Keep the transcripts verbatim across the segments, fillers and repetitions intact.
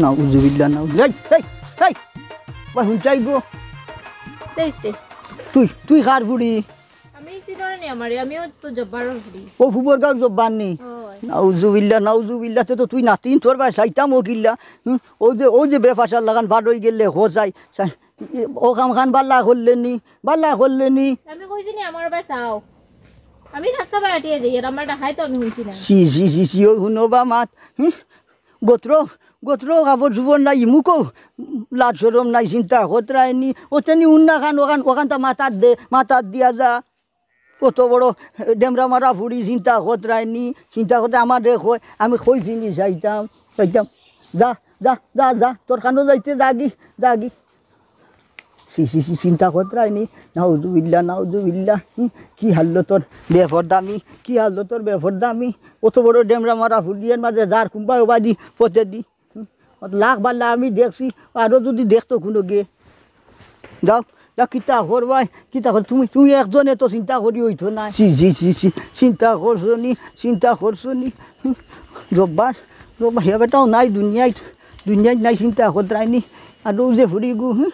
নাউজুবিল্লাহ, নাউজুবিল্লাহ। এই, এই, এই! ওই হুনছাই গো। এই সে। তুই, তুই কার ফুড়ি? আমি চিনরে নি আমারে, আমিও তো জব্বারর ফুড়ি। ও ফুবর গাউর জব্বার নি? অয়। নাউজুবিল্লাহ, নাউজুবিল্লাহ, তে তো তুই নাতিন, তোর বায় চাইতাম ও কিল্লা। হুম, ও যে, ও যে বেফাশার লাখান বারই গেলে, হো যাই, চাই, ও কাম খান বালা করলে নি, বালা করলে নি। আমি কইছি নি আমার বায় চাও। আমি রাস্তা বায় আটিয়া যাই, আর আমার ডাহাই তো আমি হুনছি না। সি, সি, সি, সি, ও হুনো বা মাত, হুম? গোত্র, গোত্র কাপড় চুপড় নাই, মুখও লাজ শরম নাই, চিন্তা করতে রায়নি। ও তেনি উন্না খান, ওখান, ওখান তা মাথার দে, মাথার দিয়া যা। কত বড় ডেমরা মারা ফুড়ি, চিন্তা করতে রায়নি, চিন্তা করতে আমার রে কয়, আমি কই চিনি যাইতাম, যাইতাম। যা, যা, যা, যা, তোর কানো যাইতে যাগি, যাগি। সি, সি, সি, চিন্তা করতে রায়নি। নাউজুবিল্লাহ, নাউজুবিল্লাহ। হুম, কি হাল্লতর বেফরদামি, কি হাল্লতর বেফরদামি। অত বড় ডেমরা মারা ফুলিয়ের মাঝে যার কুম্বায় বাদি পথে দি। হুম, অত লাখ বাল্লা আমি দেখছি, আরো যদি দেখতো কোনো গে। যাও, যাও, কিতা করবায়, কিতা কর, তুমি, তুমি একজনে তো চিন্তা করি হইতো না। সি, সি, সি, সি, চিন্তা করছো নি, চিন্তা করছো নি। হুম, জব্বার, জব্বার, হে বেটাও নাই দুনিয়াত, দুনিয়াত নাই, চিন্তা করতে রায়নি। আর ও যে ফুড়ি গু, হুম।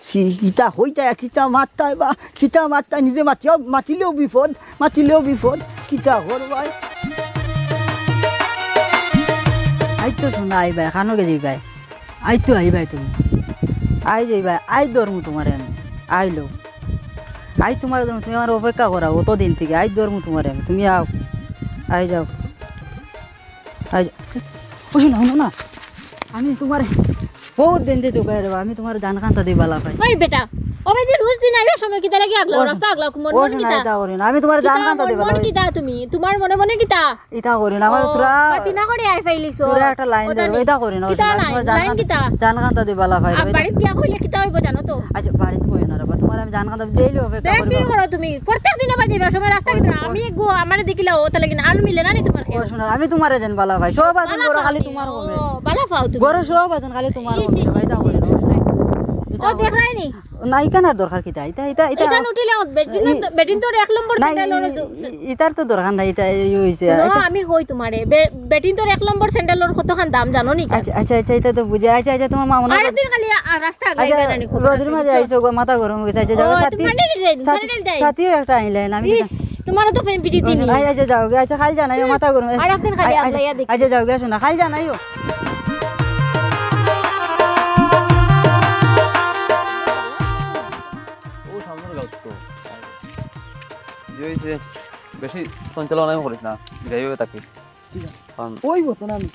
সি, কিতা কইতায়, কিতা মাততায় বা, কিতা মাততায়, নিজে মাতিও, মাতিলেও বিপদ, মাতিলেও বিপদ, কিতা করবায়? আই তো শোনা, আইবায়, কানো গেলে যাইবায়? আই তো আইবায় তুমি। আই যাইবায়, আই ধরমু তোমারে আমি। আইলো। আই তোমারে ধরমু, তুমি আমার অপেক্ষা করাও অত দিন থেকে। আই ধরমু তোমারে আমি, তুমি আও। আই যাও। আই, ও শোনো, শোনো না, আমি তোমারে বহুত দিন দিয়ে তোকে রে বা, আমি তোমারে জান কান্তা দি বালা পাই। ওই বেটা, ওরে যে রোজ দিন আইবার সময় কিতা লাগি আগলাও, ও, রাস্তা আগলাও, মন ও মন শোনা, কিতা? ইতা করি না, আমি তোমারে জান কিতা কান্তা মন দি মন বালা পাই। কিতা তুমি? তোমার মনে মনে কিতা? ইতা করি না, আমার ও, তোরা, পাতি না করে আই ফাইলিছো। তোরা একটা লাইন ওটা দে, নি। ইতা করি না, কিতা তোমার লাইন? জান লাইন কান্তা, কিতা? জান কান্তা দি বালা পাই, আ, ওইটা। বাড়িত গিয়া কইলে কিতা হইব জানো তো? আচ্ছা, বাড়িত কই না রে বা, তোমার আমি জান কান্তা ডেইলি অপেক্ষা করি বেশি বা। করো তুমি, প্রত্যেক দিনে বাড়ি যাইবার সময় রাস্তা ওই, কিতা? ওই। আমি গো, আমারে দেখিলা ও, তাহলে কিনা আর মিলে না নি তোমার ও খেয়াল? শোনো, আমি তোমারে যেন বালা পাই, সব আছেন বালা ঘরে, পাও খালি তুমি। তোমার ও, কমে। বালা পাও তুমি। ঘরে সব আছেন, খালি তোমার ইস, কমে, ইস, ইস, ইতা ইস, করি না। ইস। ও, দেখলাই নি? না, ইখান আর দরকার কিতা? ইতা, ইতা, ইতা। ইখান উঠিলে ও, বেটিন তো, ই-, বেটিন তোর এক নম্বর না, স্যান্ডেল ই-, ওর ই-, ইতার তো দরকার নাই, ইতা এই হইছে। হুনো, আচ্ছা। আমি কই তোমারে, বে-, বেটিন তোর এক নম্বর স্যান্ডেলর কতখান দাম জানো নি? আচ্ছা, আচ্ছা, আচ্ছা, ইতা তো বুঝি। আচ্ছা, আচ্ছা, তোমার মা মনে আর কর-, দিন খালি আ-, রাস্তা আগাই আচ্ছা, জানানি খবর রোদের আছে, মাঝে বুঝছো? আইছো গো, মাথা গরম হয়ে গেছে। আচ্ছা, ও, যাও, তুমি সাথী, মান্ডি দিলে, সাথী, মান্ডি দেয়। সাথীও একটা আইলে না, আমি ইস, তোমার তো ফেন পিটি দিনি। আচ্ছা, আচ্ছা, যাও গে, আচ্ছা, খালি জানাইও, মাথা গরম। আর একদিন খালি আ-, আ-, আগলাইয়া দেখি। আচ্ছা, যাও গে, শোনা, খালি জানাইও। ও সামনের গাছ তো। যে হইছে, বেশি সঞ্চালনাও করিস না, যাইবে তাকে। ঠিক আছে। কারণ ওই মতন আমি।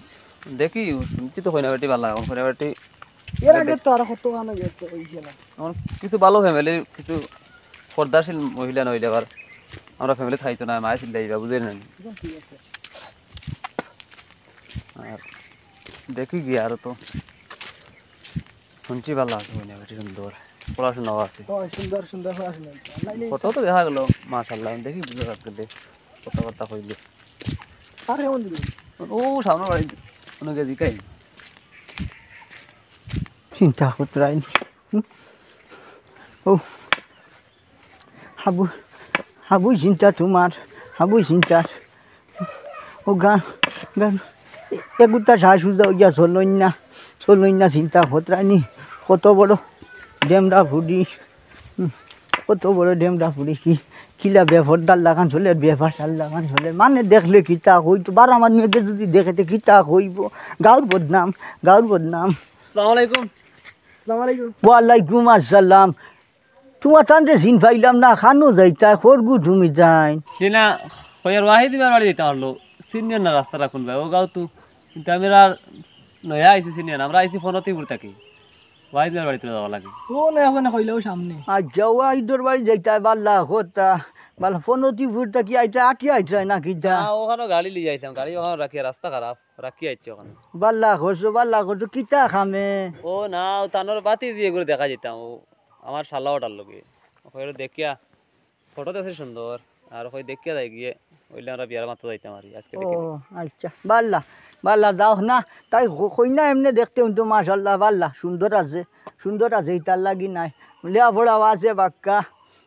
দেখি, শুনছি তো কই না বেটি বালা, এখন কই না বেটি এর আগে তো আরো কত গান গেছে, ওই যে না। এখন কিছু ভালো ফ্যামিলি, কিছু পর্দাশীল মহিলা নইলে আবার আমরা ফ্যামিলি থাইতো না, মায় চিল্লাইবা, বুঝে না? এখন ঠিক আছে। আর দেখি কি আরো তো শুনছি ভালো আছে, মনে হয় সুন্দর পড়াশোনাও আছে। ও, সুন্দর, সুন্দর পড়াশোনা। নাইলে ফটো তো দেখা গেল, মাশাআল্লাহ, দেখি বুঝে রাখতে দে, কথাবার্তা কইলে। আর কেমন দিল? ও সামনে বাড়ি, ওনাকে জিকাই। চিন্তা করতে রাইনি। হুম? ও, হাবু, হাবু চিন্তা তোমার, হাবু চিন্তা। ও গা, গা, এগুতা শাশুড়া হইয়া চলইন না, চলইন না চিন্তা করতে রাইনি। কত বড় ডেমরা ফুড়ি, হুম, কত বড় ডেমরা ফুড়ি কি, কিলা বেফরদার লাখান চলে, বেফাশার লাখান চলে। মানে দেখলে কিতা কইতো, বারা মানুষে যদি দেখে তে কিতা কইবো, গাউর বদনাম, গাউর বদনাম। আসসালামু আলাইকুম। আসসালামু আলাইকুম। ওয়ালাইকুম আসসালাম। তোমার তানরে চিন পাইলাম না, খানো যাইতায়, খরগু তুমি যাইন। জি না, কইয়ার ওয়াহিদ মিয়ার বাড়ি যাইতাম পারলো, চিনিয়ার না রাস্তা রাখুন ভাই, ও গাও তো, কিন্তু আমি আর নয়া আইছি চিনিয়ার না, আমরা আইছি ফোনতিপুর থাকি, ওয়াহিদ মিয়ার বাড়িত যাওয়া লাগে। ও না, ওখানে কইলেও সামনে। আচ্ছা, ওয়াহিদর বাড়ি যাইতায়, বালা কথা, বালা ফোনতিপুর থাকি আইতায়, আটিয়া আইতায় না কিতা? না, ওখানে গাড়ি লিয়ে আইছিলাম, গাড়ি ওখানে রাখিয়া, রাস্তা খারাপ, রাখিয়া আইছি ওখানে। বালা করছো, বালা করছো, কিতা খামে? ও না, ও তানোর বাতি দিয়ে করে দেখা যেতাম, ও আমার শালা ওটার লগে। ওখানে দেখিয়া ফটো দেখছি সুন্দর, আর কই দেখিয়া যাই গিয়ে, ওইলে আমরা বিয়ার মাত্র যাইতাম আর কি, আজকে ও, দেখি। আচ্ছা, বাল্লা, বাল্লা, যাও না, তাই ক-, কইনা এমনে দেখতে কিন্তু মাশাআল্লাহ, বাল্লা, সুন্দর আছে, সুন্দর আছে, ইতার লাগি নাই, লেখাপড়াও আছে বাক্কা,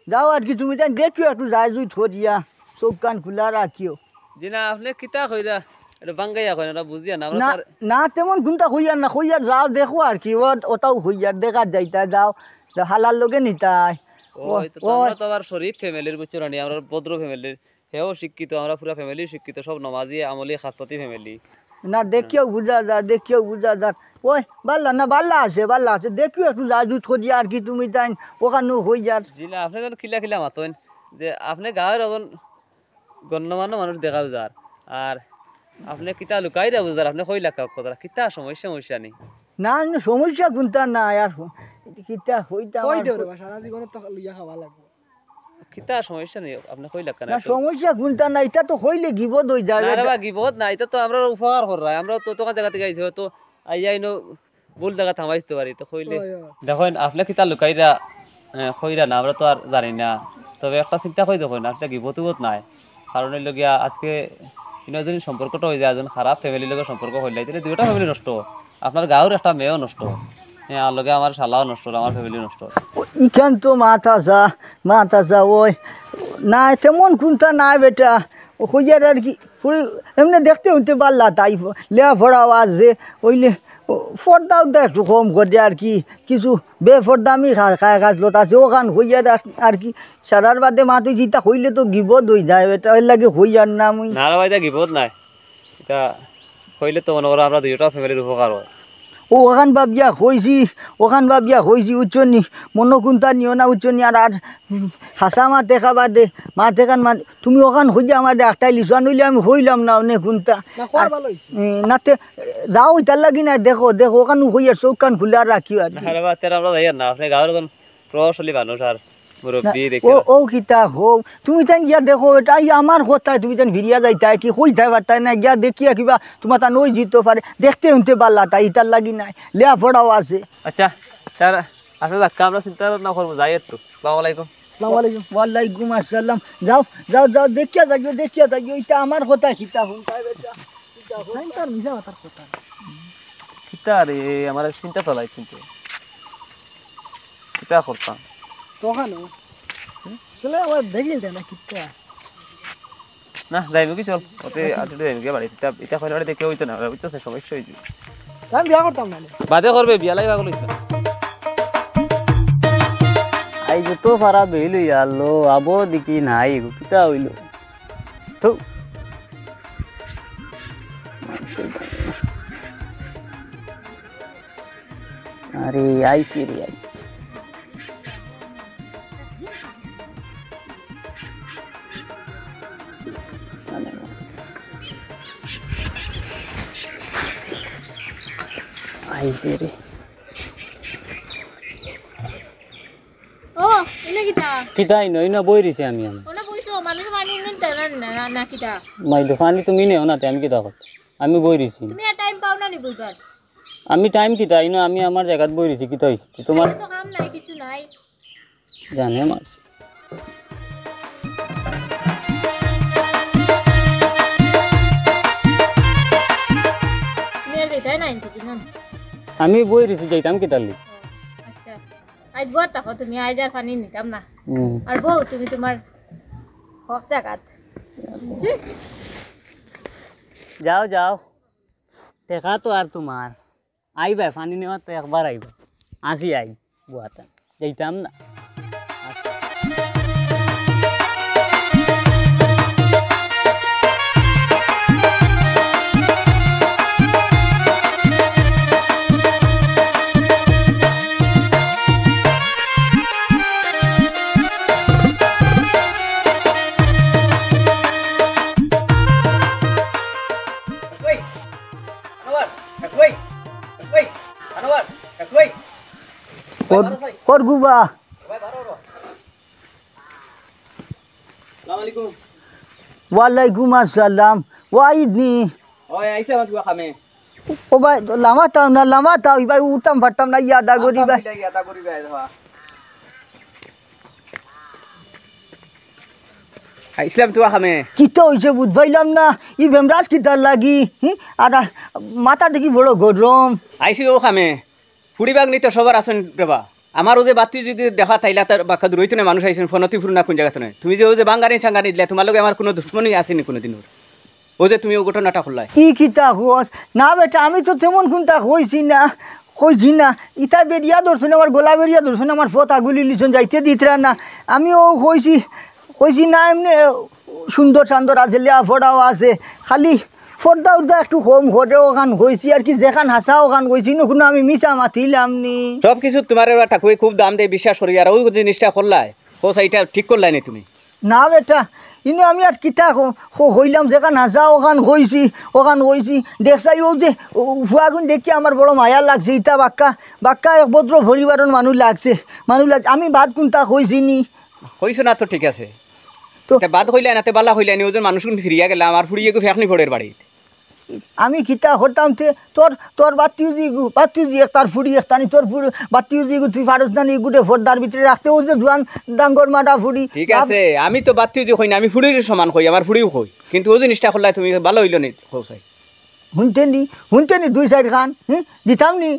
যাও আর কি, তুমি তাই দেখিও একটু যাই জুই থরিয়া, চোখ কান খোলা রাখিও। জি না, আপনি কিতা কইরা? এটা বাঙ্গাইয়া কয় না, ওরা বুঝিয়া না, আমরা না, তো আর না, তেমন কুনতা কইয়ার না, কইয়ার যাও দেখো আর কি, ও, ওটাও কইয়ার দেখা যাইতা যাও, হালার লগে নিতায়। ওই তো, তো আমরা তো আবার শরীফ ফ্যামিলির, বুঝছো না নি? আমরা ভদ্র ফ্যামিলির, হেও শিক্ষিত, আমরা পুরা ফ্যামিলি শিক্ষিত, সব নমাজি, আমলি, খাসলতি ফ্যামিলি। না, দেখিয়াউ বুঝা যায়, দেখিয়াউ বুঝা যায়। ওই, বালা না, বালা আছে, বালা আছে, দেখিও একটু যা জুত করি আর কি, তুমি তাইন ওখানেও কইয়ার। জি না, আপনে যেন কিলা কিলা মাতইন, যে আপনে গাঁওর একজন গণ্যমান্য মানুষ দেখাও যার, আর আপনে কিতা লুকাইরা বুঝার, আপনে কইলা কাউক কথা, কিতা সমস্যা, সমস্যা নি? না, না, সমস্যা কুনতা নাই, আর কিতা কইতাম কই আর দেও রে কই- বা, সারা জীবনে তো লইয়া খাওয়া লাগবো। কিতা সমস্যা নি, আপনে কইলা কেন না, একটু? সমস্যা কুনতা নাই, ইটা তো কইলে গিবত অই যায়, না রে বা, গিবত না, ইটা তো আমরার উপকার কররায়, আমরা তো তোমার জাগা থাকি আইছি, হয়তো আইয়া ইনো ভুল জাগাত হামাইতো পারি, তো কইলে। ওই, ওই। দেখইন, আপনে কিতা লুকাইরা, এ, কইরা না, আমরা তো আর জানি না। তবে একটা চিন্তা করি দেখইন, আপনে গিবত উবত নাই। কারণ অইলো গিয়া, আজকে ইনো যদি সম্পর্কটা অই যায়, একজন খারাপ ফ্যামিলির লগে সম্পর্ক অইলে, তাইলে দুইটা ফ্যামিলি নষ্ট। আপনার গাঁওর একটা মেয়েও নষ্ট। হ্যাঁ, আর লগে আমার শালাও নষ্ট, আমার ফ্যামিলি নষ্ট। ও, ইখান তো মাত আছা, মাত আছা, ওই। না, তেমন কুনতা নাই বেটা। ও, কইয়ার আর কি, ফুরি, এমনে দেখতে হুনতে পারলা তাই, লেয়া পড়াও আছে, অইলে, ও, পর্দা উর্দা একটু কম করে আর কি, কিছু বেপর্দামি খা-, খায় খাসলত আছে, ওখান কইয়ার আর, আর কি, সারার বাদে মাত অইছে, ইতা কইলে তো গিবত অই যায়, বেটা, এর লাগি কইয়ার না মুই। না রে ভাই, ইটা গিবত নায়, ইটা কইলে তো মনো করো আমরা দুইটা ফ্যামিলির উপকার অয়। ও, ওখান ভাবিয়া কইছি, ওখান ভাবিয়া কইছি, বুঝছো নি? মনো কুনতা নিও না, বুঝছো নি? আর, আর হাছা মাত দেখা বাদে, মাত এখান মাত, তুমি ওখান কইয়া আমারে আটকাইলিছো, আর নইলে আমি কইলাম না, অনে কুনতা। না, কওয়া আর, ভালা অইছে। উম, না তে, যাও, ইতার লাগি না, দেখো, দেখো, ওখান কইয়া চউখ কান খুলিয়া রাখিও আর কি। না রে বা, তেরা আমরা যাইয়ার না, আপনে গাঁওর একজন প্রভাবশালী মানুষ আর মুরব্বি না, দেখে ও, না। ও কিতা কও? তুমি তাইন গিয়া দেখো, ইটা ই আমার কথায় তুমি তাইন ফিরিয়া যাইতায় কি, কইতায় পারতায় না, গিয়া দেখিয়া কিবা তুমার তান অই যিতো পারে, দেখতে হুনতে পারলা তাই, ইতার লাগি নায়, লেয়া পড়াও আছে। আচ্ছা, স্যার, আচ্ছা, যাক, আমরা চিন্তা ভাবনা করবো, যাই একটু। আসসালামু আলাইকুম। আসসালামু আলাইকুম। ওয়ালাইকুম আসসালাম। যাও, যাও, যাও, দেখিয়া যাইও, দেখিয়া যাইও, ইটা আমার কথা কিতা হুনতায় বেটা? তাইন তো আর মিছা কথার কথা। কিতা রে, আমার চিন্তা তো লাই কিন্তু। কিতা করতাম? তখন হুম? চলে আবার দেখিল দে না কিতা। না, যাইমু কি চল। ওতে আচ্ছা। আজকে যাইমু কি বাড়ি। ইটা, ইটা কইলে বাড়ি দেখে অইতো না, বুঝছো? সে সমস্যা অইছে। আমি বিয়া করতাম না। বাদে করবে, বিয়া লাই পাগল অইছ না। আইজ তো সারা বেইল অইয়া আইলো, আবো দেখি নাই, কিতা অইলো? থু। আরে, আইছি রে, আইছি। আইছি রে। ও, ইনো কিতা? কিতা ইনো? ইনো বই রইছি আমি, আমি। ওনা বইছো, মানুষ পানি নিতে না, না, না, না, কিতা? মাইলো, পানি তুমি নেও না, তে আমি কিতা করতাম? আমি বই রইছি। তুমি আর টাইম পাও না নি বইবার? আমি টাইম কিতা? ইনো আমি আমার জাগাত বই রইছি, কিতা অইছে? তোমার আরে তো কাম নাই, কিছু নাই। জানে মারছে। তুমি আর যাইতায় না ইনতে দিন? আমি বই রইছি, যাইতাম কিতার লাগি? ও, আচ্ছা। আইজ বউত থাকো তুমি, আইজ আর পানি নিতাম না। হুম। আর বউ, তুমি তোমার হক জাগাত। যাও, যাও। টেকা তো আর তোমার। আইবা, পানি নেওয়ার তো একবার আইবা। আসি আই, বুয়াতা। যাইতাম না। কর, কর গুবা। আসসালামু আলাইকুম। ওয়ালাইকুম আসসালাম। ওয়াইদ নি? ওই, আইসা আমার পুয়া খামে। ও ভাই, লামা তাও না, লামা তাও, ভাই, উঠতাম পারতাম না, ইয়াদা করি ভাই। আলহামদুলিল্লাহ, ইয়াদা করি ভাই, ধোয়া। আইসলাম তো খামে। কিতা অইছে বুঝ পাইলাম না, ই বেমরাজ কিতার লাগি, হি? আর মাথা দেখি বড় গরম। আইসি ও খামে। ফুড়ি বাগনি তো সবার আছেন রে বা। আমার ও যে বাতি যদি দেখা তাইলা তার বাক্কা দূর অইতো না মানুষ আইছেন ফোনতি ফুরু না কোন জায়গাতে নয়। তুমি যে ও যে বাঙ্গারি সাঙ্গারি দিলা, তোমার লগে আমার কোনো দুশমনি আছে নি কোনোদিনও? অউ যে তুমি অউ ঘটনাটা করলায়। ই কিতা কস? না বেটা, আমি তো তেমন কুনতা কইছি না, কইছি না। ইতা বেড়িয়া ধরছইন, আমার গলা বেড়িয়া ধরছইন, আমার ফত আগুলি লিছইন, যাইতে দিতরা না। আমি অউ কইছি, কইছি না, এমনে সুন্দর সান্দর আছে, লেয়া পড়াও আছে, খালি পর্দা উর্দা একটু কম করে অখান কইছি আর কি, যেখান হাছা অখান কইছি, ইনো কুনু আমি মিছা মাতিলাম নি। সব কিছু তুমারে ওরা ঠাকুরে খুব দাম দেয়, বিশ্বাস করি, আর অউ জিনিসটা করলায়, কও চাই, ইটা ঠিক করলায় নি তুমি? না বেটা, ইনো আমি আর কিতা ক-, ক-, কইলাম, যেখান হাছা অখান কইছি, অখান কইছি। দেখছাই অউ যে, অউ ফুয়াগুন দেখি আমার বড় মায়া লাগছে, ইতা বাক্কা, বাক্কা এক ভদ্র পরিবারর মানুষ লাগছে, মানুষ লাগ-, আমি বাদ কুনতা কইছি নি। কইছো না তো ঠিক আছে। তো তে বাদ কইলায় না, তে বালা কইলায় নি, অউ যে মানুষগুন ফিরিয়া গেলা, আমার ফুড়ি এগু ফেকনি ফড়ের বাড়িত। আমি কিতা করতাম তে, তোর, তোর বাতিউজি গু-, বাতিউজি একটার ফুড়ি একটানি, তোর ফুড়ি, বাতিউজি গু তুই পারস না নি, ইগুরে পর্দার ভিতরে রাখতে, অউ যে জুয়ান ডাঙ্গর মারা ফুড়ি। ঠিক আছে, আমি তো বাতিউজি কই না, আমি ফুড়ির সমান কই, আমার ফুড়িও কই। কিন্তু অউ জিনিসটা করলায় তুমি, বালা অইলো নি, কও চাই। হুনতে নি, হুনতে নি দুই চাইর খান, হুম, দিতাম নি।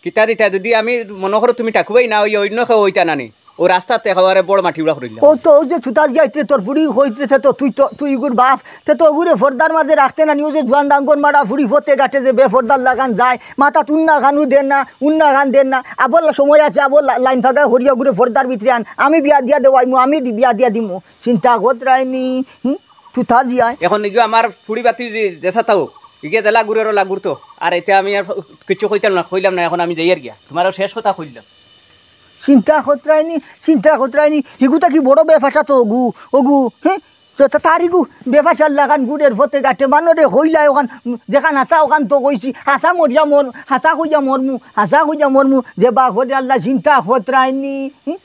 কিতা দিতা? যুদি আমি মনো করো তুমি ঠাকুবাই না অইয়া অইন্য কেউ অইতা না নি, অউ রাস্তাত একেবারে বড় মাটি উড়া করিলাম। অউ তো, অউ যে তুতাস গিয়া ইতরে তোর ফুড়ি কইতরে, তে তো তুই তো, তুই ইগুর বাপ, তে তো অগুরে পর্দার মাঝে রাখতে না নি, অউ যে জুয়ান ডাঙ্গর মারা ফুড়ি ফতে ঘাটে যে বেপর্দার লাখান যায়, মাথাত উন্না খানও দের না, উন্না খান দের না, আবার সময় আছে, আবার লা-, লাইন ফাঁকা করিয়া অগুরে পর্দার ভিতরে আন, আমি বিয়া দিয়া দেওয়াইমু, আমি দি-, বিয়া দিয়া দিমু। চিন্তা করতরায় নি, হুম? তুতা জিয়ায়। এখন ইগু আমার ফুড়ি বাতিউজি যে, যেছা থাউক, ইগে যেলা ঘুরের অলা ঘুরতো। আর ইতে আমি আর কিচ্ছু কইতাম না, কইলাম না, এখন আমি যাইয়ার গিয়া। তুমারে শেষ কথা কইলাম। চিন্তা করতরায় নি, চিন্তা করতরায় নি, হিগু থাকি বড় বেফাসা তো অগু, অগু, হ্যাঁ? তো তা-, তার ইগু বেফাসার লাখান ঘুরের ফতে ঘাটে, মানষরে কইলায় অখান, যেখান হাছা অখান তো কইছি, হাছা মরিয়া মর, হাছা কইয়া মরমু, হাছা কইয়া মরমু, যে বা করে আল্লায় চিন্তা করতরায় নি, হুম?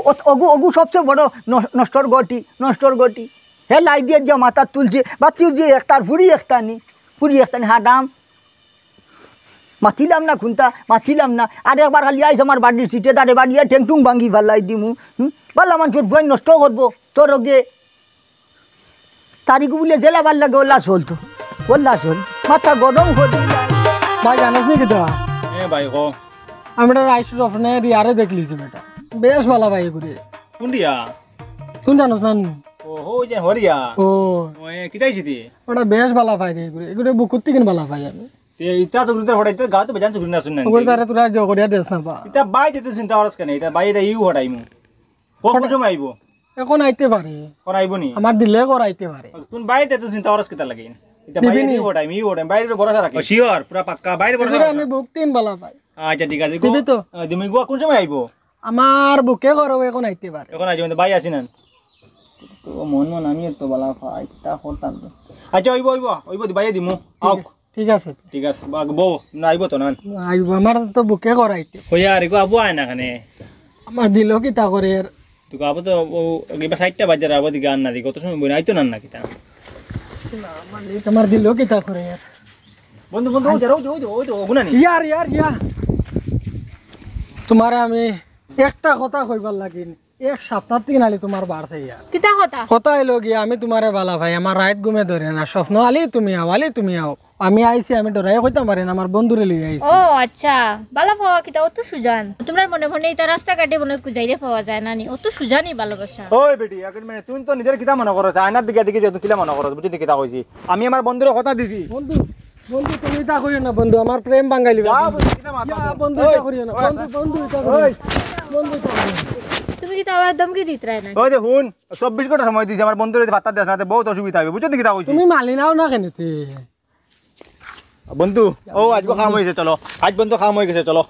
অ-, অগু, অগু সবচে বড় নষ-, নষ্টর গটি, নষ্টর গটি। হে লাই দিয়া দিয়া মাথাত তুলছে, বাতিউজি একটার ফুড়ি একটানি, ফুড়ি একটানি হারাম। মাতিলাম না কুনতা, মাতিলাম না। আর একবার খালি আইস আমার বাড়ির সিটে দাঁড়ে বাড়িয়ে ঠেংটুং ভাঙ্গি ফালাই দিমু। হুম? বালা মানষর ফুয়াইন নষ্ট করবো, তোর অগে তারিখ বুলে জেলা বার লাগে, ওলা চলতো, ওলা চল, মাথা গরম করে দিলা। ভাই, জানোস নি কিতা? এ ভাই, ক। আমরা রাইস রফনে রিয়ারে দেখলি যে বেটা, বেশ ভালা ভাই ঘুরে। কোন রিয়া? তুই জানোস না নি? ও, হো, ওই যে হরিয়া। ও। ও, এ, কিতা অইছে দি? ওটা বেশ ভালা পাই রে ঘুরে, ঘুরে বুকুর থেকে ভালা পাই আমি। তে ইতা তো ঘুরতে ফড়াইতে গাঁও তো বেজান ঘুরে না শুন না। ওগুলো তারা তোরা জো করিয়া দেস না বা। ইতা ভাই যেতে চিন্তা করস কেনে? ইতা ভাই ইতা ইউ হটাইমু। কোন সময় আইবো? এখন আইতে পারে। কোন আইবো নি? আমার দিলে কর আইতে পারে। তুমি বাইরে তো চিন্তা করছ কিতা লাগে? এটা দিবি বাইরে নি? ইউ টাইম, ইউ টাইম, বাইরে ভরসা রাখি। ও, শিওর, পুরা পাক্কা, বাইরে ভরসা এগুলো রাখি। আমি বুক তিন বালা পাই। আচ্ছা, ঠিক আছে। দিবি তো? আহ, তুমি গুয়া কোন সময় আইবো? আমার বুকে করো, এখন আইতে পারে। এখন আইবো, ভাই আসি না। তো মন মন আমি তো বালা পাই, তা করতাম তো। আচ্ছা, অইবো, অইবো, অইবো, ভাইয়ে দিমু। আউক। ঠিক আছে। ঠিক আছে, বা-, বউ, না আইবো তো না? আইবো, আমার তো বুকে করাইতে। কইয়া আর ইগো আবু আয় না কেনে? আমার দিল কিতা করে এর? তুই আবু তো, ও, কিবা সাইডটা বাজার আবু দিকে আর না দিকে, কত সময় বই না, আইতো না, না কিতা? না, মানে, তোমার দিল কিতা করে এর? বন্ধু, বন্ধু, ওই যে, ওই যে, ওই যে, ওই যে, ওগুনা নি? ইয়ার, ইয়ার, ইয়ার। তোমারে আমি একটা কথা কইবার লাগিন। এক সপ্তাহ তিন আলি তোমার বার থাইয়া। কিতা কথা? কথা অইলো গিয়া, আমি তোমারে বালা পাই, আমার রাইত ঘুমে ধরে না, স্বপ্ন আলি তুমি আও, আলি তুমি আও। আমি আইছি, আমি ডরাইয়া কইতাম পারি না, আমার বন্ধুরে লইয়া আইছি। ও আচ্ছা, বালা পাওয়া কিতা অত সুজান? তোমরার মনে মনে ইতা রাস্তাঘাটে মনে কুজাইলে পাওয়া যায় না নি, অত সুজানি ভালোবাসা। ওই বেটি, এক মিনিট, তুই তো নিজের কিতা মনে করছ? আয়নার দিকে দেখি যে তুই কিলা মনে করছ, বুঝলি কিতা কইছি? আমি আমার বন্ধুরে কথা দিছি। বন্ধু, বন্ধু, তুমি ইতা কইও না, বন্ধু, আমার প্রেম ভাঙ্গাইলি। যা বন্ধু, কিতা মাত ইয়া, মাতো? বন্ধু, ওই, ইতা করিও না। ওই, বন্ধু, বন্ধু, ইতা করিও না। ওই। বন্ধু, ইতা করিও না। তুমি কিতা আমারে ধমকি দিতরায় না? ওই যে হুন, চব্বিশ ঘন্টা সময় দিছি, আমার বন্ধুরে যদি পাত্তা দেস না, তে বহুত অসুবিধা অইবো। বুঝছো নি কিতা কইছি? তুমি মালি নাও না কেনে তে? বন্ধু, ও আইজ কাম অইছে, চলো। আইজ বন্ধু কাম অই গেছে, চলো।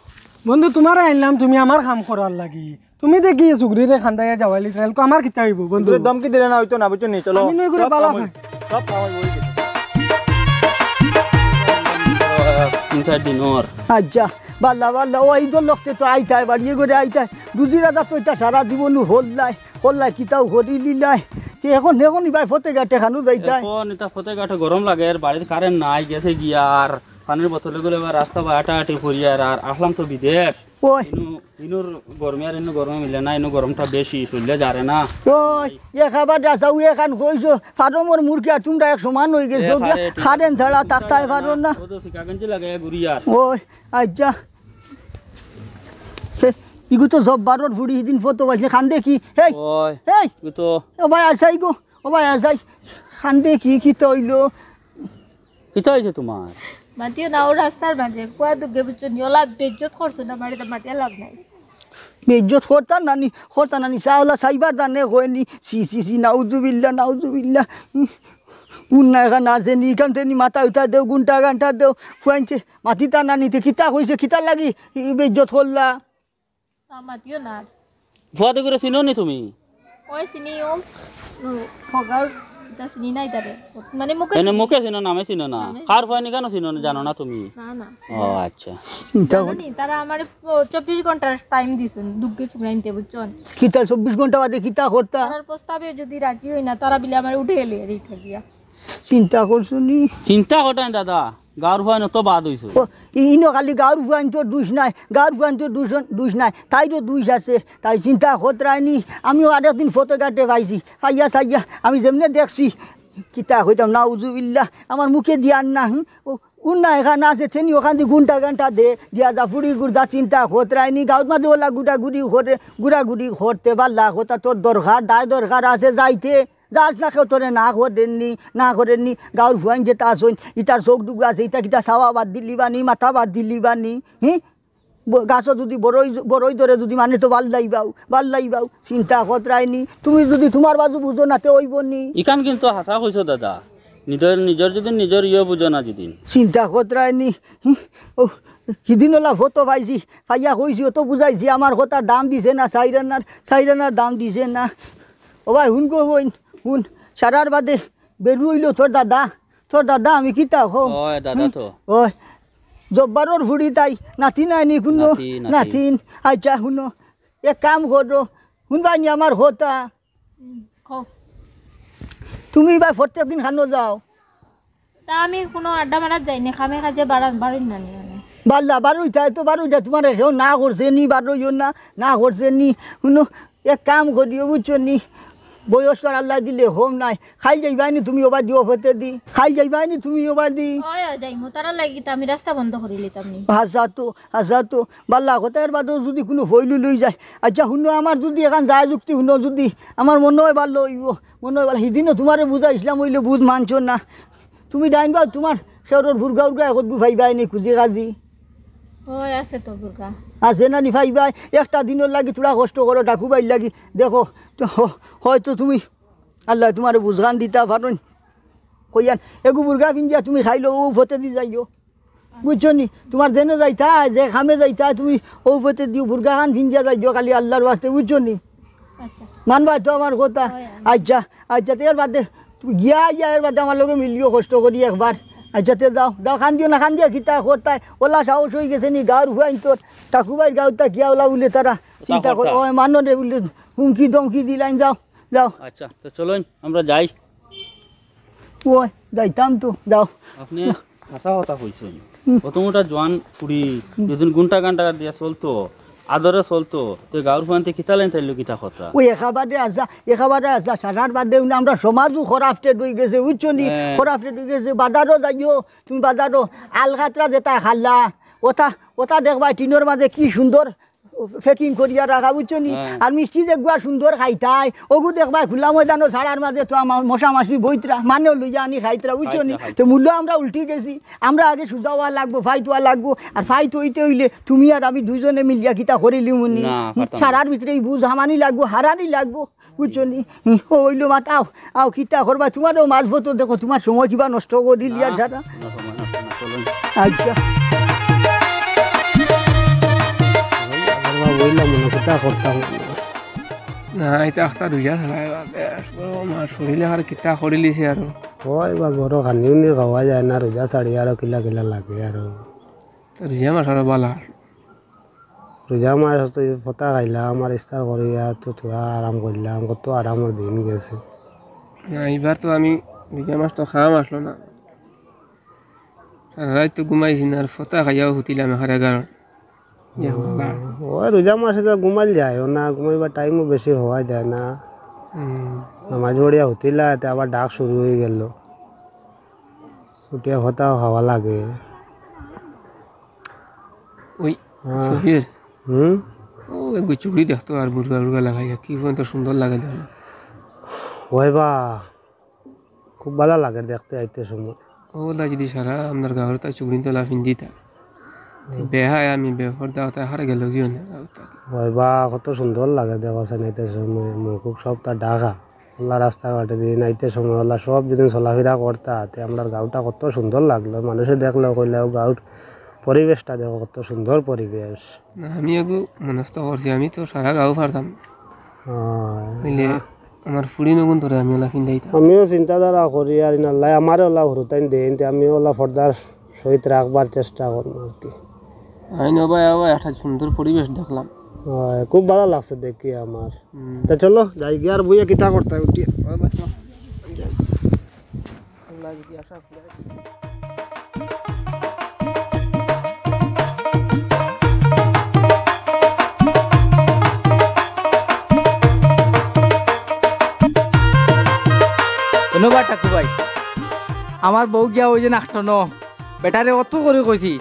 বন্ধু, তোমারে আনলাম, তুমি আমার কাম করার লাগি। তুমি দেখি সুগরিরে খান্দাইয়া যাওয়াইলি, তাইলে আমার কিতা অইবো, বন্ধু? সুগরিরে ধমকি দিলে না অইতো না, বুঝছো নি? চলো। আমি নই করে সব বালা কাম অই-, পাই। সব কাম অই গেছে। তিন চার দিন ওর। আচ্ছা, বালা, বালা, ও ইদর লগে তো আইতায়, বাড়িয়ে করে আইতায়। দুজি রাজা তো ইতা সারা জীবন হল্লায়, হল্লায় কিতাও করি লিলায়। তে এখন, এখন ইবায় ফতে ঘাটে খানো যাইতায়। এখন ইতা ফতে ঘাটে গরম লাগে, আর বাড়িত কারেন্ট নাই, গেছে গিয়া, আর পানির বোতলে গুলে আবার রাস্তা বা আটাআটি করি, আর, আর আসলাম তো বিদেশ। ওই। ইনু, ইনুর গরমে আর ইনু গরমে মিলে না, ইনু গরমটা বেশি, শরীরে জারে না। ওই, এ খাবার যা চাও, এখান কইছো, ফার্মর মুরগি আর তোমরা এক সমান অই গেছো, এ, খারে, ঠিক আছে। কারেন্ট ছাড়া থাকতায় পারো না। ও তো সিকাগঞ্জি লাগে, ঘুরি আর। ওই, আচ্ছা। হে, ইগু তো জব্বারর ফুড়ি, হিদিন ফটো পাইছে, খান্দে কি? হেই, ওই, হেই। ইগু তো ও ভাই, আসাই গো, ও ভাই, আসাই। খান্দে কি, কিতা অইলো? কিতা অইছে তুমার? মাতিও না, ও রাস্তার মাঝে পুয়া দুগে বুঝছো নি, ওলা বেইজ্জত করছো না, মারি তো মাতিয়া লাভ নাই। বেইজ্জত করতা নানি, করতা নানি, চা ওলা চাইবার দানে কয়নি, ছি, ছি, ছি, নাউজুবিল্লাহ, নাউজুবিল্লাহ। উম, উন্না এখান আছে নি, ইখান তে নি মাথা উঠা দেও, গুন্টা গান্টা দেও, ফুয়াইনতে মাতিতা নানি, তে কিতা কইছে, কিতা লাগি ই বেইজ্জত করলা? না, মাতিও না আর। ফুয়া দুগুরে চিনো নি তুমি? ওই চিনি, ও, ও, ফগার, ইতা চিনি না ইতারে। মানে মুখে এনে চিনি। মুখে চিনো, নামে চিনো না। নামে কার ফুয়াইন ইখানও চিনো না, জানো না তুমি? না, না। ও আচ্ছা। চিন্তা জানো কর। নি, তারা আমারে প-, চব্বিশ ঘন্টার টাইম দিছইন, দুগে চুমরাইনতে, বুঝছো? কিতা চব্বিশ ঘন্টা বাদে কিতা করতা? তারার প্রস্তাবে যদি রাজি হই না, তারা বিলে আমারে উঠে গেলে আর ইটা দিয়া। চিন্তা করছো নি? চিন্তা করতাম দাদা, গাঁওর ফুয়াইন অত বাদ অইছে। ও, ই-, ইনো খালি গাঁওর ফুয়াইনতর দুষ নাই, গাঁওর ফুয়াইনতর দুষ, দুষ নাই, তাইরও দুষ আছে। তাই চিন্তা করতায় নি, আমিও আরেকদিন ফতে ঘাটে পাইছি, পাইয়া চাইয়া আমি যেমনে দেখছি, কিতা কইতাম, নাউজুবিল্লাহ, আমার মুখে দিয়ার না, হুম? ও, উন্না এখান আছে, তেনি ওখান দি গুন্টা গান্টা দে, দিয়া যা ফুড়ি গুর যা চিন্তা করতায় নি, গাঁওর মাঝে ওলা গুড়াগুড়ি করে, গুড়াগুড়ি করতে পারলা, কথা তোর দরকার, দায় দরকার আছে যাইতে, যাস না, কেউ তোরে না করের নি, না করের নি। গাঁওর ফুয়াইন যেতা আছইন, ইতার চউখ দুগু আছে, ইতা কিতা চাওয়া বাদ দিলি বানি, মাতা বাদ দিলি বানি, হি? ব-, গাছো যুদি বড়ই, বড়ই ধরে যুদি মানে তো বাল্লাইবাউ, বাল্লাইবাউ। চিন্তা করতায় নি, তুমি যুদি তুমার বাজু বুঝো না তে অইবো নি। ইখান কিন্তু হাছা কইছো দাদা, নিজর, নিজর যুদি নিজর ইয়ে বুঝো না যুদি। চিন্তা করতায় নি, হি? ও, হিদিন ওলা ফতো পাইছি, পাইয়া কইছি, অত বুঝাইছি, আমার কথার দাম দিছে না, চাইরানার, চাইরানার দাম দিছে না। ও ভাই, হুন গো বইন, হুন, সারার বাদে বেরু অইলো তোর দাদা, তোর দাদা আমি কিতা কও? ওই দাদা হুন, তো। ওই, জব্বারর ফুড়ি তাই, নাতি নায়নি কুনু? নাতি, নাতি। নাতিন। আচ্ছা, হুনো, এক কাম করো, হুনবায়নি আমার কথা? হুম, কও। তুমি বা প্রত্যেক দিন খানো যাও? তা আমি কুনু আড্ডা মারাত যাই না, কামে কাজে বাড়া-, বাড়ি না নি মানে। বাল্লা, বারইতায় তো বারইতায়, তুমারে কেউ না করছে নি, বারইও না, না করছে নি। হুনো, এক কাম করিও, বুঝছো নি? বয়স তো আর আল্লায় দিলে কম নাই। কাইল যাইবায়নি তুমি ওবাদি অউ ফতেদি? কাইল যাইবায়নি তুমি ওবাদি? ওই, ওই, যাইমু। তারার লাগি তো আমি রাস্তা বন্ধ করিলিতাম নি। হাছা তো, হাছা তো। বাল্লা, কথা এর বাদেও যুদি কুনু ফইলুল অই যায়। আচ্ছা, হুনো, আমার যুদি এখান যায় যুক্তি হুনো, যুদি আমার মনো অয় বালা অইবো, মনো অয় বালা। হিদিনও তুমারে বুঝাইছলাম, অইলে বুঝ মানছো না। তুমি ডাইন বাউ তুমার খেউরর বুর্গা উর্গা একগু পাইবায়নি, কুজি কাজি। ওই আছে তো বুর্গা। আছে না নি পাইবায়? একটা দিনর লাগি থুড়া কষ্ট করো, ঠাকুভাইর লাগি। দেখো, তো হ-, হয়তো তুমি, আল্লায় তুমারে বুঝখান দিতা পারইন। কইয়ার, এগু বুর্গা পিন্দিয়া তুমি কাইল অউ ফতেদি যাইও। বুঝছো নি? তুমার যেনো যাইতায়, যে কামে যাইতায়, তুমি অউ ফতেদি বুর্গাখান পিন্দিয়া যাইও খালি আল্লার ওয়াস্তে, বুঝছো নি? আচ্ছা। মানবায় তো আমার কথা? অয়, অয়। আচ্ছা, আচ্ছা, তে এর বাদে তুমি গিয়া আইয়া এর বাদে আমার লগে মিলিও কষ্ট করি একবার। আচ্ছা, তে যাও, যাও, কান্দিও না, কান্দিয়া কিতা করতায়? ওলা সাহস অই গেছে নি, গাঁওর ফুয়াইনতর, ঠাকুভাইর গাঁওত গিয়া ওলা বুলে তারা কথা চিন্তা কর, কথা। ওই মানরে বুলে হুমকি ধমকি দিলাইন, যাও, যাও। আচ্ছা, তো চলইন, আমরা যাই। ওই, যাইতাম তো, যাও। আপনে হাছা কথা কইছইন। হুম। অত মোটা জোয়ান ফুড়ি, হুম। যেদিন গুন্টা গান্টা দিয়া চলতো, আদরে চলতো, তে গাঁওর ফুয়াইন্তে কিতা লাইন তাইলো কিতা কথা? ওই একেবারে আছা, একেবারে আছা, সারার বাদে উনি আমরা সমাজও corrupted অই গেছে, বুঝছো নি? হ্যাঁ। Corrupted অই গেছে, বাজারও যাইও, তুমি বাজারও আলকাতরা যেতা খাইলা, ওতা, ওতা দেখবায় টিনর মাঝে কি সুন্দর packing করিয়া রাখা, বুঝছো নি? হ্যাঁ। আর মিষ্টি যেগুয়া সুন্দর খাইতায়, ওগু দেখবায় খোলা ময়দানো ছাড়ার মাঝে তো আমার মশা মাছি বইতরা, মানেও লইয়া আনি খাইতরা, বুঝছো নি? খাইতরা, খাইতরা। তো মূল্য আমরা উল্টি গেছি, আমরা আগে সুজা অওয়া লাগবো, ফাইট অওয়া লাগবো। আর ফাইট অইতে অইলে তুমি আর আমি দুইজনে মিলিয়া কিতা করিলিমু নি? না, পারতাম না। ছাড়ার ভিতরে ই বুঝ হামানি লাগবো, হারানি লাগবো, বুঝছো নি? ও অইলো মাত, আও, আও, কিতা করবায়? তুমারও মাঝ পথো দেখো, তুমার সময় কিবা নষ্ট করিলিয়ার না, ছাড়া। না, সময় নষ্ট না, চলুন। আচ্ছা। বললাম না, কিতা করতাম। না, ইটা একটা রুজা ছাড়া, এবার বেশ বড় মাস পড়িলে আর কিতা করিলিছে আরো। ওই বা বড় খানিও নি খাওয়া যায় না, রুজা ছাড়ি আরো কিলা কিলা লাগে আরো। তো রুজা মাস আরো বালা। রুজা মাস তো ফতা খাইলাম আর ইফতার করিয়া তো থুড়া আরাম করলাম, কত আরামর দিন গেছে। না, এবার তো আমি রুজা মাস তো খাম আসলো না। সারা রাইত তো ঘুমাইছি না, আর ফতা খাইয়াও হুতিলাম এখানে গান। ইয়া বাবা। ও, রোজা মাসে তো ঘুমাইল যায় না, ঘুমাইবার টাইমও বেশি হওয়া যায় না। হুম। নামাজ পড়িয়া হুতিলা, এতে আবার ডাক শুরু হয়ে গেল। উঠিয়া ফতাও খাওয়া লাগে। ওই, হ্যাঁ। সুবীর। হুম? ও, এগু চুড়ি দেখতো আর বুর্গা বুর্গা লাগাইয়া, কি পর্যন্ত সুন্দর লাগে দেখো। ওই বা, খুব ভালা লাগে দেখতে আইতে সময়। অলা যদি সারা আমরার গাউর তাই চুগড়িন তলা ফিন্দিতা। তে বেহায় আমি বেপর্দা অতায় হারে গেল গিয়া না গাউর তাই। অয় বা, কত সুন্দর লাগে দেখো সেনাইতে সময় মুখ সবতা ঢাকা। অলা রাস্তাঘাটে দিন আইতে সময় অলা সব যদি চলাফেরা করতা, তে আমরার গাউটা কত সুন্দর লাগলো। মানুষে দেখলেও কইলে, "ও গাউর পরিবেশটা দেখো, কত সুন্দর পরিবেশ।" না, আমি এগু মনস্থ করছি, আমি তো সারা গাউ পারতাম না। অয়। অইলে আমার ফুড়ি নগুন তোরে আমি অলা ফিন্দাইতাম। আমিও চিন্তাধারা করি, আর ইনাল্লাহ আমারে অলা হুরুতাইন দেইন, তে আমি অলা পর্দার সহিত রাখবার চেষ্টা করমু আর কি। আইন ও ভাই, ও ভাই, একটা সুন্দর পরিবেশ দেখলাম। অয়, খুব ভালা লাগছে দেখি আমার। হুম। তে চলো, যাই গিয়া আর বইয়া কিতা করতে উঠি। ওই ভাই, চল। আল্লাহ যদি আশা করে। ধন্যবাদ টাকু ভাই। আমার বউ গিয়া ওই যে নাকটনো, বেটারে অত করি কইছি,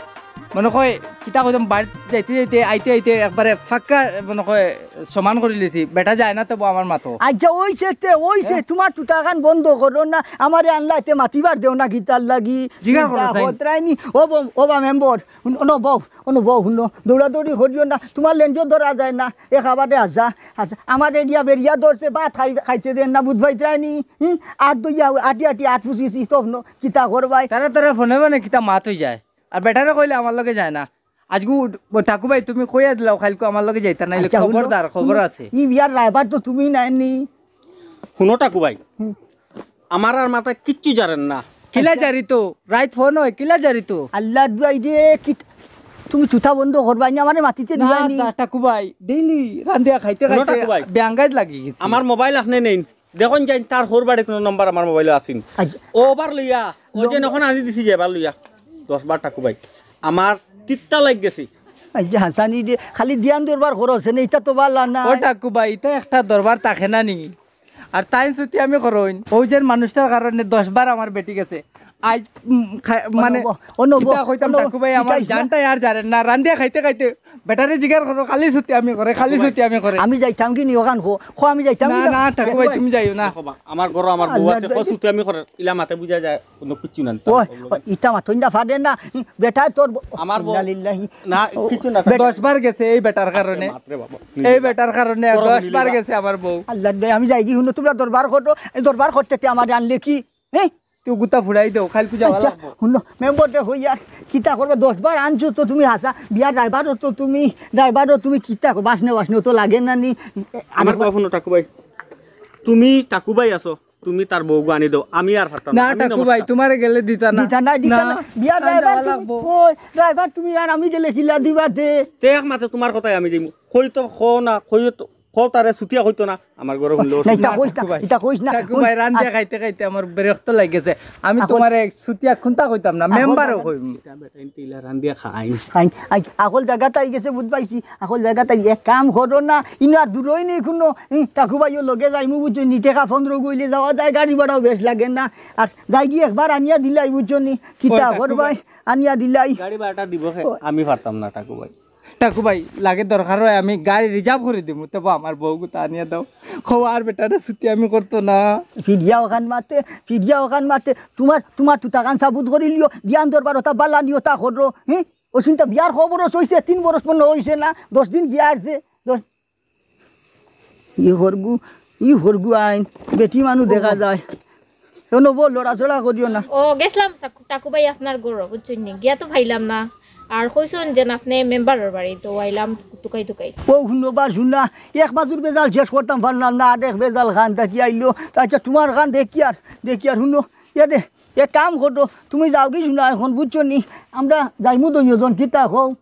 মনে কয় কিতা কইতাম, বাড়িত যাইতে যাইতে, আইতে আইতে একবারে ফাক্কা মনে কয় সমান করি লিছি। বেটা যায় না তবু আমার মাতো। আচ্ছা, ওইছে তে, ওইছে, হ্যাঁ। তোমার তুতাখান বন্ধ করো না, আমারে আনলা এতে মাতিবার দেও না কিতার লাগি। জিগার করো, চিন্তা সাইন। হতরায়নি। ও বউ, ও বা মেম্বর, হুনো, বউ, হুনো, বউ, হুনো, দৌড়াদৌড়ি করিও না, তোমার লেঞ্জো ধরা যায় না, একেবারে আজা, আজা, আমার এরিয়া বেরিয়া ধরছে, ভাত খাই-, খাইতে দেন না, বুঝ পাইতরায়নি, হুম? আর দইয়া, আটি আটি আত ফুসিছি, তখন কিতা করবায়? তারা তারা ফোনে ফোনে কিতা মাত অই যায়, আর বেটারে কইলে আমার লগে যায় না। আজকু ও টাকু ভাই, তুমি কইয়া দিলাও, কাইলকু আমার লগে যাইতা, নাইলে আচ্ছা, হুনো, খবরদার, খবর হুনো, আছে। ই বিয়ার রায়বার তো তুমি নাইনি। হুনো টাকু ভাই, হুম। আমার আর মাথায় কিচ্ছু জারের না। কিলা আচ্ছা। জারিতো? রাইত ফোন অয়, কিলা জারিতো? আল্লাহ দুয়াই রে, কি তুমি তুতা বন্ধ করবায় নি, আমারে মাতিতে না, দিবায় নি। না, টাকু ভাই, ডেইলি রান্দিয়া খাইতে হুনো খাইতে টাকু ভাই, ব্যাঙ্গাইত লাগি গেছি। আমার মোবাইল আপনে নেইন, দেখইন যাইন তার হউর বাড়ি কুনু নাম্বার আমার মোবাইলো আছিন। আচ্ছা। ওবার লইয়া, ও যে নখন আনি দিছি যে এবার লইয়া, দশ বার টাকু ভাই। আমার তিত্তা লাগ গেছে। আচ্ছা, হাসানি রে, খালি দিয়ান দরবার করো, সে নেই, ইতা তো বালা না। ও টাকু ভাই, ইতা একটা দরবার থাকে না নি? আর তাই ছুটি আমি করইন, ও যে মানুষটার কারণে দশ বার আমার বেটি গেছে। আজ, উম, খা-, মানে, অনব, অনব, কিতা কইতাম অনব, টাকু ভাই, আমার শিখাইস না। জানটাই আর জারের না। রান্দিয়া খাইতে খাইতে বেটারে জিগার করো, খালি ছুটি আমি করে, খালি ছুটি আমি করে। আমি যাইতাম কি নি ওখান খো, খো আমি যাইতাম না, কি না? না, টাকু ভাই, তুমি যাইও না। দেখো বা, আমার ঘরো আমার বউ আল্লাহ আছে, খো দে। ছুটি আমি করে, ইলা মাতে বুঝা যায়, কোনো কিচ্ছু না। ওই, ইতা মাতইন না ফাদে না, বেটা তোর ব-, আমার বউ। ইন্না লিল্লাহি। না, কিচ্ছু না। বেটা দশ বার গেছে এই বেটার কারণে। মাতরে বাবা, এই বেটার কারণে গরম দশ বার নিলি বা। গেছে আমার বউ। আল্লাহ দে, আমি যাই কি হুনো, তোমরা দরবার করো, এই দরবার করতে তে আমার আনলে কি? হ্যাঁ? তুই গুতা ফুড়াই দেও, কাইলকু যাওয়া আচ্ছা, লাগবো। হুনো, মেম্বর দে হই আর কিতা করবে, দশ বার আনছো তো তুমি হাসা, বিয়ার ড্রাইভারও তো তুমি, ড্রাইভারও তুমি কিতা কো, বাসনে বাসনে তো লাগে না নি। আমার কথা হুনো টাকু ভাই, তুমি টাকু ভাই আছো, তুমি তার বউগু আনি দেও, আমি আর পারতাম না, না, আমি টাকু ভাই, নমস্কার। তোমারে গেলে দিতা না। দিতা না, দিতা না। না, বিয়ার আমি ড্রাইভার যাওয়া তুমি লাগবো। কই? ড্রাইভার তুমি আর আমি গেলে কিলা দিবা দে? তে এক মাতে তোমার কথায় আমি যাইমু। কই তো কও না, কই তো কও তারে ছুটিয়া কইতো না। আমার ঘরে হুনলে না, অসুবিধা। ইতা কইস না, টাকু ভাই, ইতা কইস না। টাকু ভাই, রান্দিয়া আ- খাইতে খাইতে আমার বিরক্ত লাগি গেছে। আমি আ- তোমারে ছুটিয়া কুন্তা কইতাম না, আ- মেম্বারও আ- কইমু। ইলা রান্দিয়া খাই। খাই, আই, আকল জাগাত আই গেছে, বুঝ পাইছি। আকল জাগাত আই, এক কাম করো না, ইনো আর দূরই নেই কোনো। হুম, টাকু ভাইও লগে যাইমু, বুঝছো নি? টেকা পনেরো গইলে যাওয়া যায়, গাড়ি ভাড়াও বেশ লাগে না। আর যাই গিয়া একবার আনিয়া দিলাই, বুঝছো নি? কিতা ওই টাকু করবাই? ভাই। আনিয়া দিলাই। গাড়ি ভাড়াটা দিব খে? ও। আমি পারতাম না, টাকু ভাই। টাকু ভাই, লাগে দরকার হয় আমি গাড়ি রিজার্ভ করি দিমু, তবু আমার বউগুতা আনিয়া দাও। কও আর বেটারে ছুটি আমি করতো না। ফিরিয়া ওখান মাতে, ফিরিয়া ওখান মাতে, তোমার, তোমার তুতাখান সাবুত করিলিও, দিয়ান দরবার ওটা বালা নিও তা করো, হ্যাঁ? ও চিন্তা বিয়ার খবর হইছে, তিন বরস পর্যন্ত হইছে না, দশ দিন গিয়া আসছে, দশ, ই হরগু, ই হরগু আইন, বেটি মানু দেখা যায়। শোনো বউ, লড়াচড়া করিও না। ও, গেছলাম টাকু ভাই আপনার ঘরো, বুঝছইন নি? গিয়া তো পাইলাম না। আর কইছইন যেন আপনে মেম্বারর বাড়ি, তো আইলাম তুকাই তুকাই। ও, হুনো বা হুনা, এক বাজুর বেজাল শেষ করতাম পারলাম না, আরেক বেজাল খান থাকি আইলো। তা আচ্ছা, তোমার খান দেখি আর, দেখি আর হুনো, এ দে, এক কাম করো, তুমি যাওগি হুনা এখন, বুঝছো নি? আমরা যাইমু দুইজন, কিতা কও?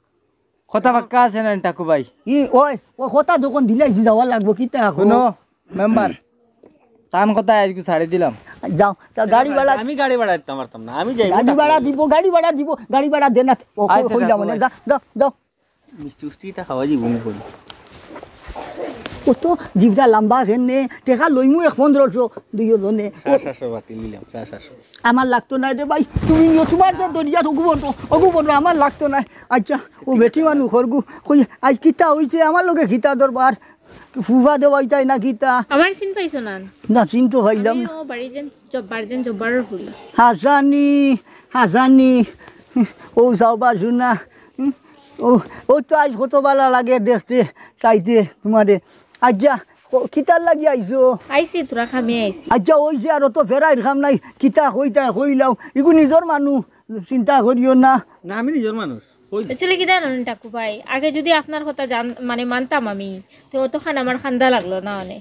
কথা পাক্কা আছে না টাকু ভাই? ই, ওই, ও কথা যখন দিলাইছি, যাওয়া লাগবো, কিতা কও? হুনো, মেম্বার, তান কথা আজকে ছাড়ি দিলাম। যাও, তা গাড়ি ভাড়া আমি গাড়ি ভাড়া দিতাম পারতাম না, আমি যাইমু গাড়ি টাকু ভাড়া ভাই। দিব, গাড়ি ভাড়া দিব, গাড়ি ভাড়া দে না। ও, আচ্ছা, কই যাবো টাকু না? ভাই। যা, যাও, যাও। মিষ্টি উষ্টি এটা খাওয়া যাইব নি করি। ও তো জিভটা লম্বা কেনে, টেকা লইমু এক পনেরোশো, দুইও জনে। সাড়ে সাতশো বাটি নিলাম, সাড়ে সাতশো। আমার লাগতো না রে ভাই, তুমি নিও, তোমার যে দরিয়া ওগু বন্ধ, ওগু বন্ধ, আমার লাগতো না। আচ্ছা, ও বেটি মানু হরগু, কই, আজ কিতা হইছে, আমার লগে কিতা দরবার? ফুফা দেওয়াইতায় না কিতা? আমার চিন পাইছো না? না, চিন তো পাইলাম আমি না। ও বাড়ি যেন জব্বার, যেন জব্বারর ফুরি। হাসানি, হাসানি, ও যাও বাজু না। ও, ও তো আইজ কত বালা লাগে দেখতে, চাইতে তোমারে। আচ্ছা, ও, কিতার লাগি আইছো? আইছি, তোরা কামে আইছি। আচ্ছা, ওই যে আর অত ফেরাইর কাম নাই, কিতা কইতায় কইলাও, ইগু নিজর মানুষ, চিন্তা করিও না। না, আমি নিজর মানুষ। কই? Actually কিতা জানইন টাকু ভাই, আগে যদি আপনার কথা জান-, মানে মানতাম আমি, তে অতখান আমার কান্দা লাগলো না অনে।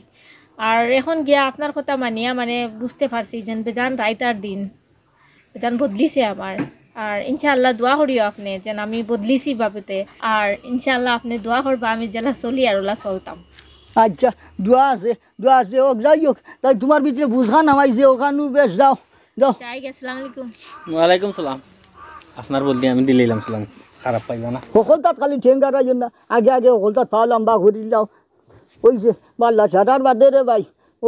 আর এখন গিয়া আপনার কথা মানিয়া মানে বুঝতে পারছি যেন বেজান রাইত আর দিন, বেজান বদলিছে আমার। আর ইনশাআল্লাহ দোয়া করিও আপনে যেন আমি বদলিছি বাবুতে। আর ইনশাআল্লাহ আপনে দোয়া করবা আমি যেলা চলি আর ওলা চলতাম। আচ্ছা, দোয়া আছে, দোয়া আছে, হোক, যাই হোক, তাই তোমার ভিতরে বুঝখান হামাইছে, ওখানু বেশ যাও, যাও। যাই গি, আসসালামু আলাইকুম। ওয়ালাইকুম সালাম। আপনার বদলি আমি দিলাইলাম সালাম, খারাপ পাইবা না। হকলতাত খালি ঠেঙ্গা রাইও না, আগে আগে হকলতাত পাও লম্বা করিলাও। ওই যে বাল্লা ছাড়ার বাদে রে ভাই, ও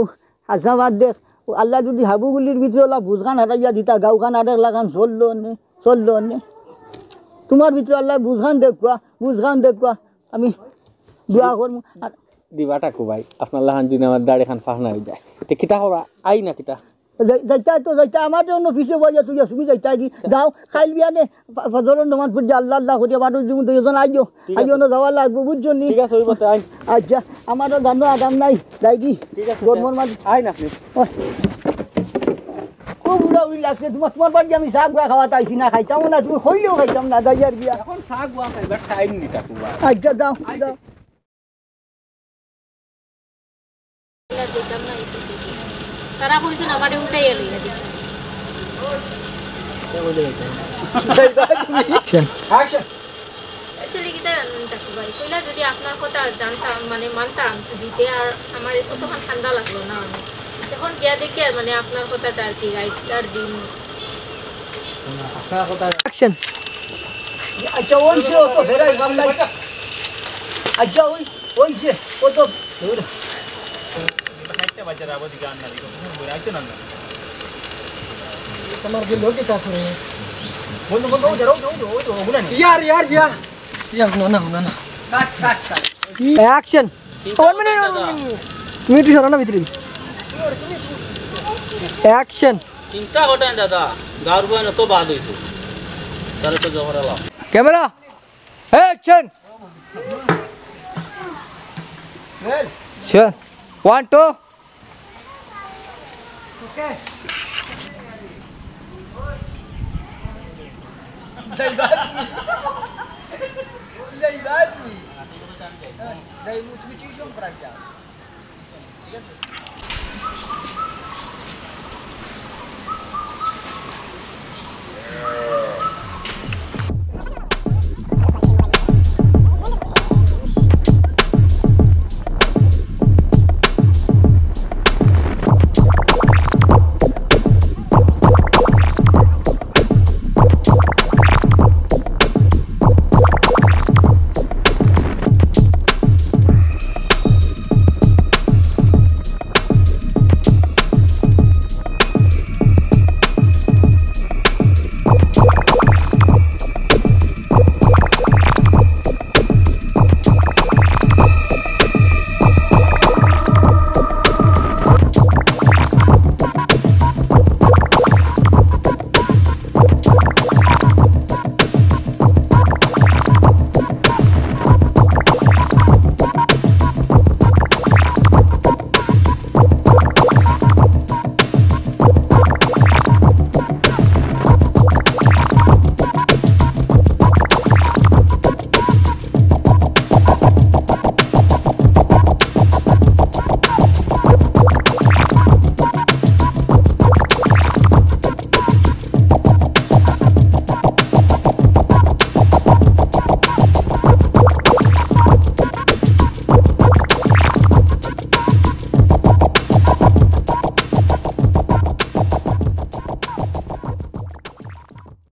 হাছা বাদ দেখ, ও আল্লাহ যদি হাবুগুলির ভিতরে ওলা বুঝখান হারাইয়া দিতা, গাঁওখান আরেক লাখান চললো নে, চললো নে। তোমার ভিতরে আল্লাহ বুঝখান দেখুয়া, বুঝখান দেখুয়া, আমি দোয়া করমু। আর দিবা টাকু ভাই, আপনার লাখান যদি আমার দাড়ি খান ফাহনা হয়ে যায়, তে কিতা করা? আই না কিতা? যাই-, যাইতা তো যাইতা, আমার অন্য পিছে বইয়া তুই তুমি যাইতা কি? যাও, খাইল বিয়ানে, ফ-, ফজরর নমাজ পড়ি আল্লাহ আল্লাহ করি আবার ওই জন্য দুইজন আইও। ঠিক আছে। আইও না, যাওয়া লাগবো, বুঝছো নি? ঠিক আছে, ওই মতে আইন। আচ্ছা, আমারও জানো আরাম নাই, যাই কি? ঠিক আছে, গরমর মাঝে। আইন আপনি। ওই। খুব উড়া উড়ি লাগছে, তোমার, তোমার বাড়ি আমি চা গুয়া খাওয়াতে আইছি না, খাইতাম না, তুমি কইলেও খাইতাম না, যাই আর গিয়া। এখন চা গুয়া খাইবার টাইম নি টাকু ভাই। আচ্ছা, যাও, আইন। যাও। তারা কইছেন আমারে উঠাইয়া লইয়া দিন। Actually কিতা জানইন টাকু ভাই, কইলা যদি আপনার কথা জানতাম, মানে মানতাম দিতে, আর আমার কতখান কান্দা লাগলো না আমি। এখন গিয়া দেখি আর মানে আপনার কথাটা আর কি, রাইত আর দিন। Action. আচ্ছা, ওই যে অত ফেরাই গাম নাই। আচ্ছা, ওই, ওই যে অত তোমার যে লোকে তা করে। বন্ধু, বন্ধু, ওই যে, ওই যে, ওই যে, ওই যে, ওগুলা নেই। ইয়ার, ইয়ার, ইয়ার। ইয়ার, না, না, না, না। Cut, cut, cut. Action. One minute, one minute. তুমি একটু সরো না ভিতরে। Action. চিন্তা করেন দাদা, গাঁর বইন তো বাদ হইছে। তাহলে তো জহর আলাম। Camera. Action. Sure. One, two. যাই বাদ নি। যাই বাদ নি। যাই, তুমি টিউশন করাই যাও। ঠিক আছে?